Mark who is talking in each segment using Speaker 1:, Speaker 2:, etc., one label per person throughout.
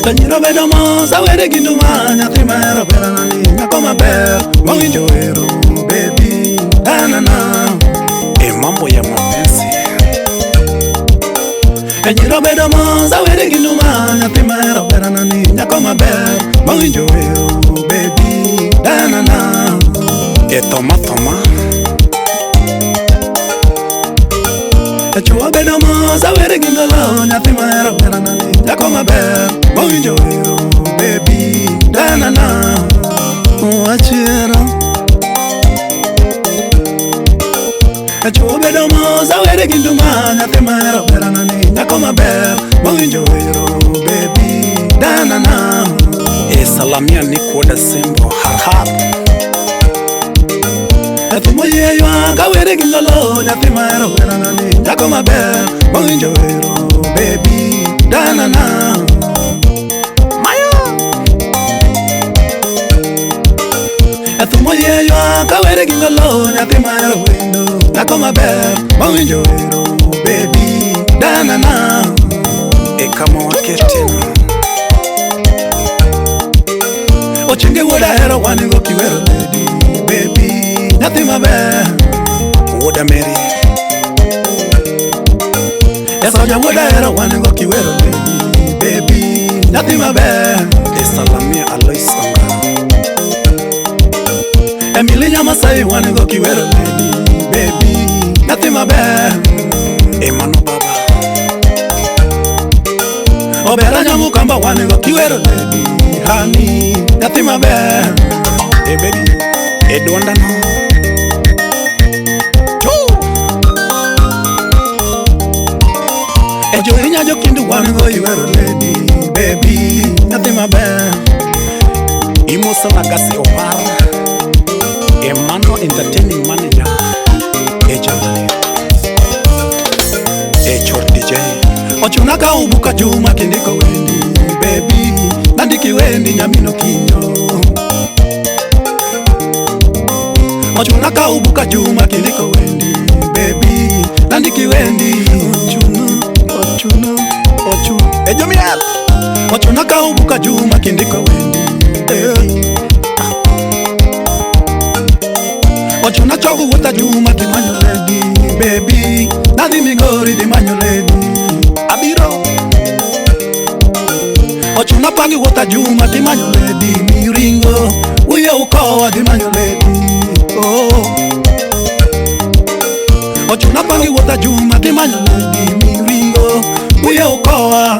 Speaker 1: Tanyiro bedo mos awere gi nduma nyathi mahero berana ni nyako maber mawinjo wero baby danana.
Speaker 2: E mambo ya mapenzi.
Speaker 1: Tanyiro bedo mos awere gi nduma nyathi mahero berana ni nyako maber mawinjo wero baby danana.
Speaker 2: E thoma thoma.
Speaker 1: Chuo bedo mos awere gi ndolo nyathi mahero berana ni nyako maber mawinjo wero baby danana. Wachiero Chuo bedo mos awere gi nduma nyathi mahero berana ni nyako maber mawinjo wero baby danana.
Speaker 2: E salamia ni kuoda sembo har har.
Speaker 1: Thumo yie ywak awere gi ndolo nyathi mahero berana ni nyako maber mawinjo wero baby danana.
Speaker 2: Mayo.
Speaker 1: Thumo yie ywak awere gi ndolo nyathi mahero wendo nyako maber mawinjo wero baby danana.
Speaker 2: E kama waketeno.
Speaker 1: Ochenge wuod ahero wan go kiwero lady baby nyathi maber.
Speaker 2: Wuoda Mary.
Speaker 1: E soja wuod ahero wan go kiwero lady baby nyathi maber.
Speaker 2: E salamia Alois Ongaro.
Speaker 1: Emily Nyamasai wan go kiwero lady baby nyathi maber.
Speaker 2: E mano baba.
Speaker 1: Obera Nyamukamba wan go kiwero lady honey nyathi maber.
Speaker 2: E baby. E duonda no.
Speaker 1: E johinya jokindu wan go iwero lady baby nyathi maber.
Speaker 2: Imoso Lagasi Opar. E mano entertaining manager. E Germany. E chor DJ.
Speaker 1: Ochuna ka ubuka Juma kindiko wendi baby nandiki wendi nyamino kinyo. Ochuna ka ubuka Juma kindiko wendi baby nandiki wendi. Ochuna ochuna ochuna
Speaker 2: E jomiel.
Speaker 1: Ochuna ka ubuka Juma kindiko wendi baby. Ochuna chogo wuotha Juma kimanyo lady baby nadhi Migori dhi manyo lady
Speaker 2: Abiro.
Speaker 1: Ochuna pangi wuotha Juma kimanyo lady miringo uye ukowa dhi manyo lady oh. Ochuna pangi wuotha Juma kimanyo lady miringo uye ukowa.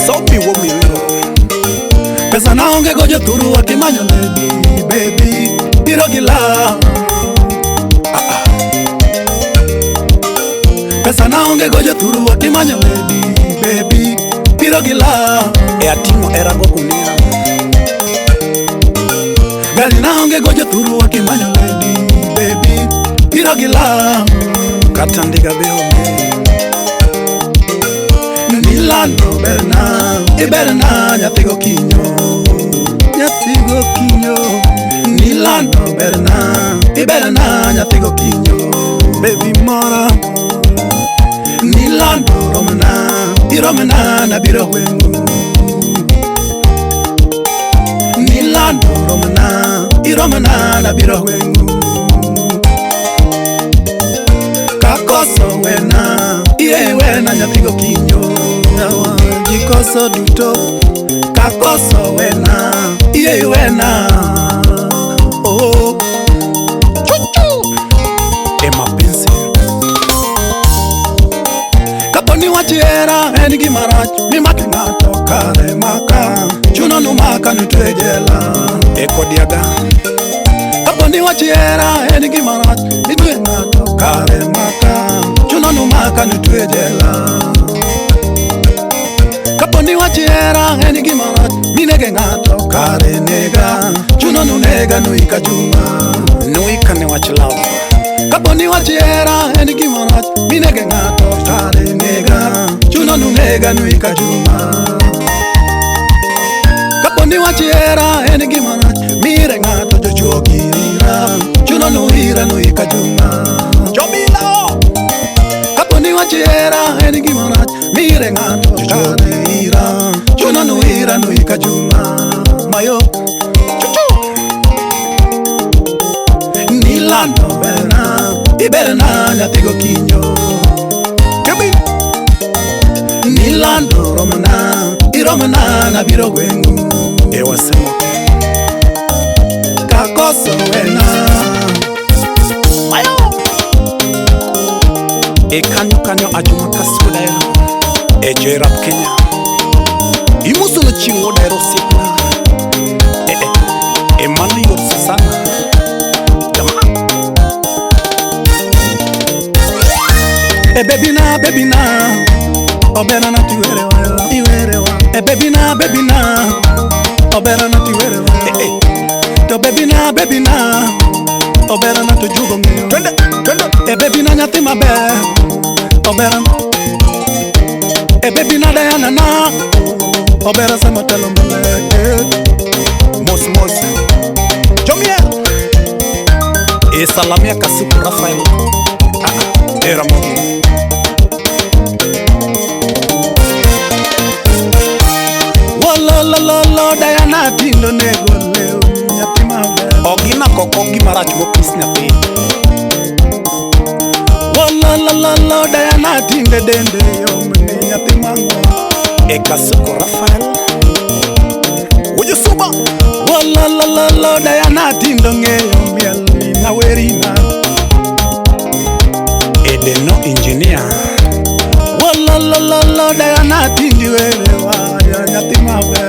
Speaker 2: Sobi wo miringo.
Speaker 1: Pesa naonge go jothurwa kimanyo lady baby biro gi la. Pesa naonge go jothurwa kimanyo lady baby biro gi la.
Speaker 2: E ating'o era go gunia.
Speaker 1: Gari naonge go jothurwa kimanyo lady baby biro gi la.
Speaker 2: Kata ndiga be onge.
Speaker 1: Milano berna iberna nyathi gokinyo nyathi gokinyo. Milano berna iberna nyathi gokinyo baby mora. Milano romna iromna nabiro gweng'u. Milano romna iromna nabiro gweng'u. Kakoso wena iye wena nyathi gokinyo jikoso duto. Kakoso wena iye wena oh.
Speaker 2: Chuchu. E mapenzi.
Speaker 1: Kaponi wach hera en gima rach mimako ng'ato kare maka chuno numaka nitwe jela.
Speaker 2: E kodiaga.
Speaker 1: Kaponi wach hera en gima rach mitwe ng'ato kare maka chuno numaka nitwe jela. Kaponi wach hera en gima rach minege ng'ato kare nega chuno nunega nuika Juma
Speaker 2: Nuika ne wach love.
Speaker 1: Kaponi wach hera en gima rach minege ng'ato kare nega chuno nunega nuika Juma. Kaponi wach hera en gima rach mire ng'ato jochuogi ira chuno nuira nuika Juma.
Speaker 2: Jomila.
Speaker 1: Kaponi wach hera en gima rach mire ng'ato kare ira Iberna nyathi gokinyo.
Speaker 2: Kebi.
Speaker 1: Nilando romana, iromana nabiro gweng'u.
Speaker 2: E wasemo.
Speaker 1: Kakoso wena.
Speaker 2: Mayo. E kanyo kanyo ajuma kasuku daero. E Joyrap Kenya. Imuso no chieng' wuod Ahero osiepna. E e. E mano yot sana. Jamaa.
Speaker 1: E baby na, obera na tiwerewa, iwerewa. E baby na, obera na tiwerewa.
Speaker 2: E e.
Speaker 1: To baby na, obera na to jugo ng'eyo.
Speaker 2: Twende, twende.
Speaker 1: E baby na nyathi maber, obera. E baby na Diana na, obera sama telo mbele.
Speaker 2: Mos mos. Jomiel. E salamia Kasuku Rafael. Ah, e Ramogi.
Speaker 1: Wololololo Diana tindo nego leo nyathi maber.
Speaker 2: Ogina koko gimarach mokis nyathi.
Speaker 1: Wololololo Diana tinde dende yom ni nyathi mang'wa.
Speaker 2: E Kasuku Rafael. Wujo suba.
Speaker 1: Wololololo Diana tindo ng'eyo miel ni nawerina.
Speaker 2: E Deno engineer.
Speaker 1: Wololololo Diana tindi werewa ya nyathi maber.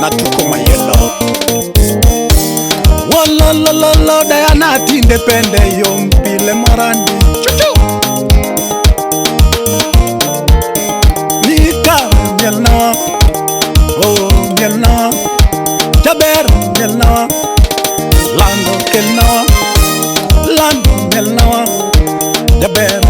Speaker 2: Natuko mayelo.
Speaker 1: Wololololo Diana tinde pende yom pile morandi.
Speaker 2: Chuchu.
Speaker 1: Ni kar miel nawa, oh miel nawa, jaber miel nawa, lando kel nawa, lando miel nawa, jaber